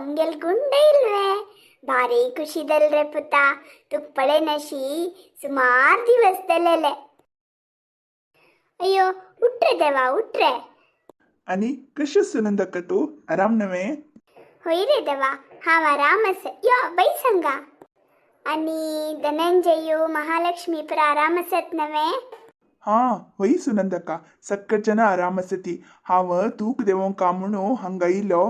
मुगेल गुंड येयल्वे. भारी खुशी जाली रे पुता, तुका पळयनाशी सुमार दिवस जालेले. अय्यो उठ रे देवा, उठ रे. आनी कशें सुनंदक्का तूं आराम नव्हे? होय रे देवा, हांव आराम आसा. यो बैस हांगा. आनी धनंजयू महालक्ष्मी पुरा आराम आसात नव्हे? हां होय सुनंदक्का, सक्कट जन आराम आसती. हांव तूक देंवोंक म्हणून हांगा येयलो.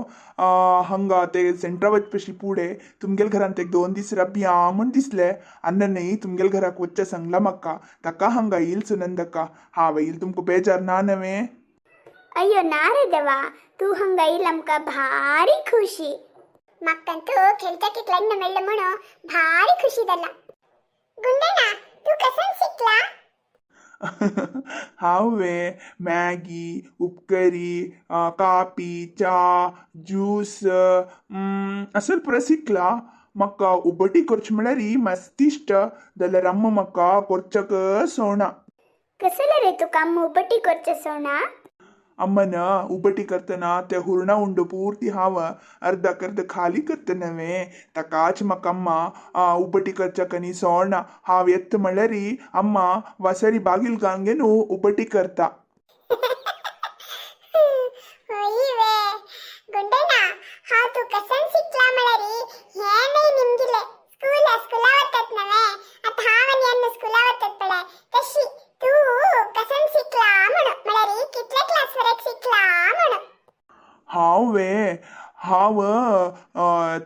हांगा ते सेंटरा वचपाशी पुढे तुमगेल घरांत एक 2 दीस राबया म्हूण दिसले. अण्णनय तुमगेल घराक वचचें सांगलां म्हाका, ताका हांगा येयल सुनंदक्का. हांव येयल तुमकां बेजार ना नव्हे? अय्यो ना रे देवा, तूं हांगा येयल आमकां भारी खुशी. म्हाका खेळच्याक लग्न मेळ्ळें म्हणून भारी खुशी जाला. गुंडಣ್ಣ तूं कसन शिकला? हांव वे मॅगी, उपकरी, कापी, च्या, ज्यूस असो पुरो शिकला. म्हाका उबटी करची म्हळ्यार मस्त इश्ट, जाल्यार अम्मा म्हाका करच्याक सोणा. कसले रे तुका अम्मा उपटी करचें सोणा? अम्मन उबटी करतना ते हुरणा उंडो पूर्ती हांव अर्दाक अर्द खाली करता नव्हे, ताकाच म्हाका अम्मा उबटी करच्याक आनी सोडना. हांव येता म्हळ्यार अम्मा वासारी बागील घालून न्हू उबटी करता. होय वे गुंडಣ್ಣ, हांव तूं कसन शिकला म्हळ्यार हें न्हय निमगिलें. स्कूल स्कुला वतात नव्हे, आतां हांव आनी अण्णा स्कुला वतात पळय तशी तूं कसन शिकला म्हणून, म्हळ्यार कितले क्लास वरेक शिकला म्हणून. हांव वे हांव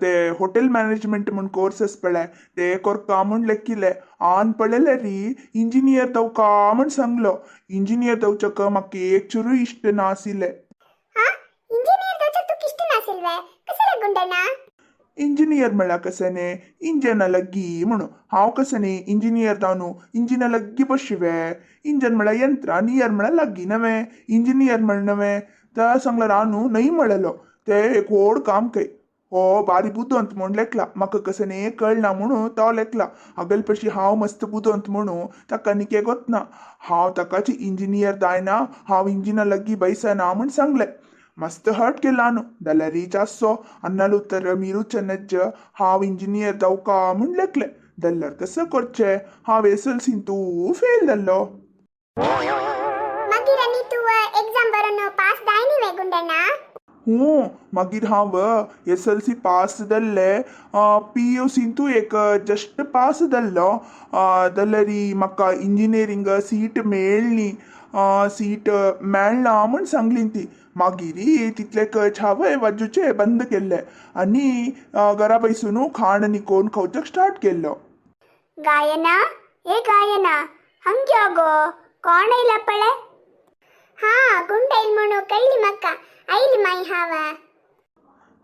ते हॉटेल मॅनेजमेंट म्हूण कोर्स आसा पळय ते करता म्हूण लेखिल्लें. आन पळयल्यार इंजिनियर जावका म्हूण सांगलो. इंजिनियर जावच्याक म्हाका एक चुरूय इश्ट नाशिल्लें. हा, इंजिनियर जावच्याक तुका इश्ट नाशिल्लें? कसले गुंडಣ್ಣ? इंजिनियर म्हळ्यार कशें न्ही, इंजना लग्गी म्हणून. हांव कशें न्ही इंजिनियर जावन इंजिना लग्गी बशिवे. इंजन म्हळ्यार यंत्र आनी इयर म्हळ्यार लागीं नवें, इंजिनियर म्हण नवें. त्या सांगल्यार हांव न्हू न्हय म्हणलेलो. ते एक व्हड काम खंय, हो बारी बुदवंत म्हूण लेखला. म्हाका कशें न्ही कळना म्हणून तो लेखला. आगल पशी हांव मस्त बुदवंत म्हणून ताका न्ही गोतना. हांव ताकाच इंजिनियर जायना, हांव इंजिना लागीं बैसना म्हूण सांगलें. मस्त हर्ट केला न्हू. जाल्यार जाचो अन्नाल उतर मिरूच्या नज्ज हांव इंजिनियर जावका म्हूण लेखलें. जाल्यार कसं करचें, हांव एस एल सीन तूं फेल जाल्लो. मागीर आनी तूं एग्जाम बरोवन पास जायनी वे गुंडಣ್ಣ? हूं, मागीर हांव एस एल सी पास जाल्लें. पी यू सींतू एक जस्ट पास जाल्लो. जाल्यार म्हाका इंजिनियरींग सीट मेळ्ळी, सीट मेळना म्हूण सांगली ती. मागीर तितलेक हांवें वाजूचें बंद केल्लें आनी घरा बैसून खाण आनी कोण खावच्याक स्टार्ट केल्लो. गायना, ए गायना, हंग गो, कोण येयला पळय. हा, गुंड येयल म्हणून कळ्ळी म्हाका. आयली माई हांव.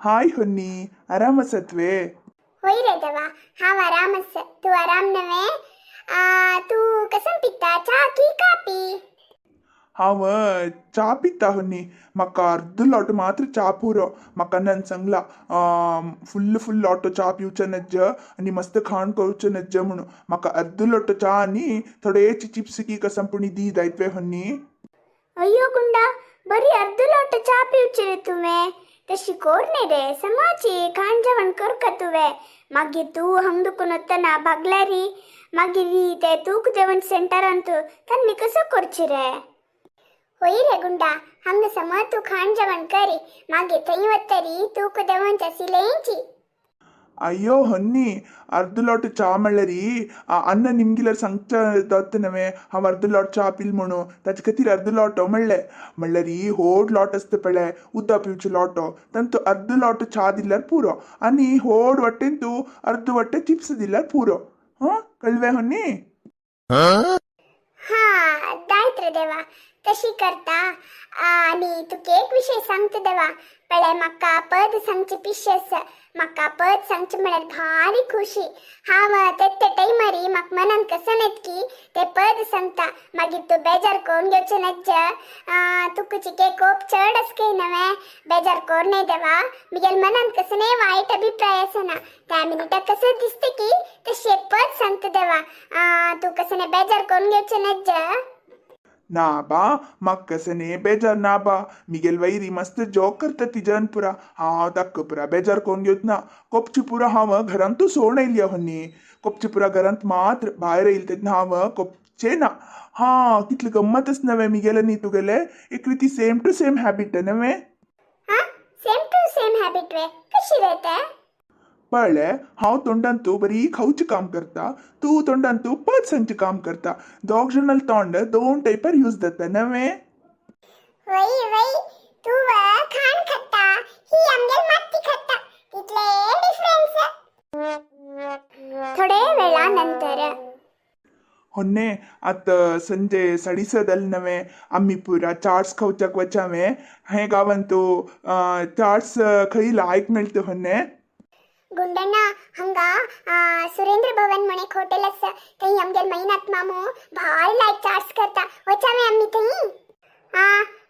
हाय होन्नी, आराम आसात वे? होय रे देवा, हांव आराम आसा. तूं आराम नव्हे? तूं कसम पिता, च्या की कापी? हांव च्या पिता होन्नी. म्हाका अर्द लोट मात्र च्या पुरो. म्हाका नन सांगला फुल्ल फुल्ल लोटो च्या पिवचें नज्ज आनी मस्त खाण करूचें नज्ज म्हणून. म्हाका अर्द लोटो च्या आनी थोडेचे चिप्स की कसम पुणी दी जायत वे होन्नी? अय्यो गुंडा, बरी अर्द लोट च्या पिवची रे तुवें. तशी कोर न्ही रे, समाची खाण जेवण करका तुवें. मागीर तूं हांग दुखून वतना भागल्यारी मागीर ते तूक जेवण सेंटरान तूं तांणी कसो करची रे? होय रे गुंडा, हांगा समज तूं खाण जेवण करी, मागीर थंय वतरी तूक देवंच आशिल्लेंची. अय्यो होन्नी, अर्द लोट च्या म्हणल्यार अन्न निमगिल्यार सांगच्या जाता नव्हे हांव अर्द लोट च्या पिल म्हणून. ताचे खातीर अर्द लोटो म्हणलें. म्हणल्यार होड लोट आसता पळय उदक पिवचें लोटो, तांतू अर्द लोट च्या दिल्यार पुरो आनी होड वाटेन तूं अर्द वाटे चिप्स दिल्यार पुरो. हां, कळ्ळें होन्नी? हा, जायत रे देवा, तशी करता. आनी तुका एक विशय सांगता देवा. पळय, म्हाका पद सांगचें पिशें आसा. म्हाका पद सांगचें म्हळ्यार भारी खुशी. हांव ते ते टायमारी म्हाका मनान कसन येत की ते पद सांगता. मागीर तूं बेजार करून घेवचें नज्ज. तुका चिके कोप चड आसा काय नव्हे? बेजार कर न्हय देवा. मिगेल मनान कसलेय वायट अभिप्राय आसना. त्या मिनिटाक कसं दिसता की तशी एक पद सांगता देवा. तूं कसं बेजार करून घेवचें नज्ज. ना बा, म्हाका कशें न्ही बेजार ना बा. मिगेल वैरी मस्त जॉक करता तिजन पुरा. हांव ताका पुरा बेजार कोन्न घेवच ना. कोपची पुरा हांव घरांतू सोड येयली होन्नी. कोपची पुरा घरांत मात्र, भायर येयले तेन्ना हांव कोपचे ना. हा, कितली गम्मतच नवें मिगेले न्ही तुगेले एक रिती सेम टू सेम हॅबिट नवें. हा, सेम टू सेम हॅबिट वे? कशी रे ते? पळय, हांव तोंडान तूं बरी खावचें काम करता, तूं तोंडान तूं पद सांगचें काम करता. दोग जाणां तोंड दोन टायपार यूज जाता नवें. वय वय, तू खाण खाता, ही आमगेल माती खाता, तितले डिफरन्स. थोडे वेळानंतर. ಹೊನ್ನೆ, आत संजे 6:30 नवें, आमी पुरा चाट्स खावच्याक वचावे. हे गांवांत चाट्स खंय लायक मेळटा होन्ने? गुंडಣ್ಣ, ಹಂಗ ಸುರೇಂದ್ರ ಭವನ್ म्हण एक होटेल आसा, थंय आमगेल मैनाथ मामू भारी लायक चाट्स करता. वचावे आमी थंय? हा,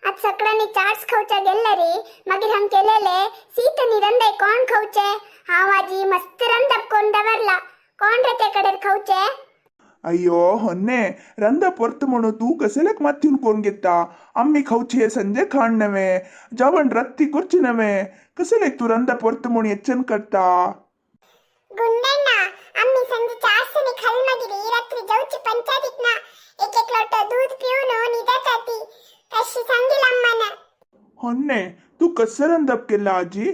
आज सगळ्यांनी चाट्स खावच्या गेल्ले रे. मागीर हांग केलेले सीत आनी रंदाय कोण खावचे? हांव आजी मस्त रंदप कोण दवरला. कोण रे ते कडेन खावचे? ಅಯ್ಯೋ ಹೊನ್ನೆ, ರಂದ ಪೊರ್ತು म्हणू तूं कसलेक माथ्यून कोण घेता? आम्ही खावचे संजे खाण नवे, जेवण रत्ती करचे नवे. कसलेक तूं रंदा परत म्हूण येच्चन करता? गुंडಣ್ಣ, आम्ही संजे चाट्स खाल मागीर रात्री जावची पंचायतीत ना. एक एक लोट दूध पिऊन निदाता ती, तशी सांगील अम्मान. ಹೊನ್ನೆ, तूं कसं रंदप केला आजी?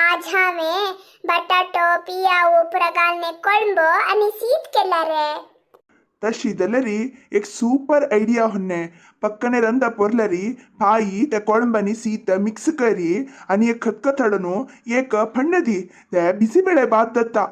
आज हांवें बटाटो पियावो पुरा घालने कोळंबो आनी शीत केला रे. तशी जाल्यारी एक सुपर आयडिया होन्ने. पक्कने रंदा पोरलरी पाई त्या कोळंबानी सीत मिक्स करी आनी एक खतखत हाडून एक फण्ण दी, ते बिसी बेळे भात जाता.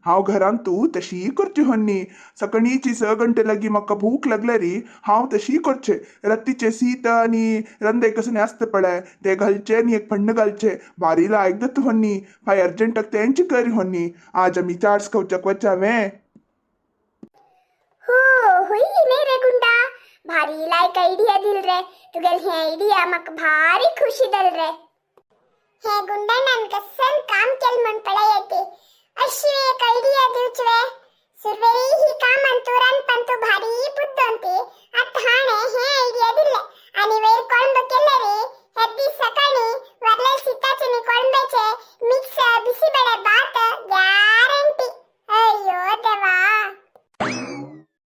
हांव घरांत तूं तशी करची होन्नी. सकाळीची 6 घंटे लागी म्हाका भूक लागल्यारी हांव तशी करचे. रातीचे सीत आनी रंदे कसले आसता पळय, ते घालचे आनी एक फण्ण घालचे, भारी लायक जाता होन्नी. फाय अर्जंटाक तेंची करी होन्नी. आज आमी चाट्स खावच्याक वचावे. हो, हुई नाही रे गुंडा, भारी लायक आयडिया दिल रे. तुगेल हे आयडिया म्हाका भारी खुशी दल रे. हे गुंडಣ್ಣन कसल.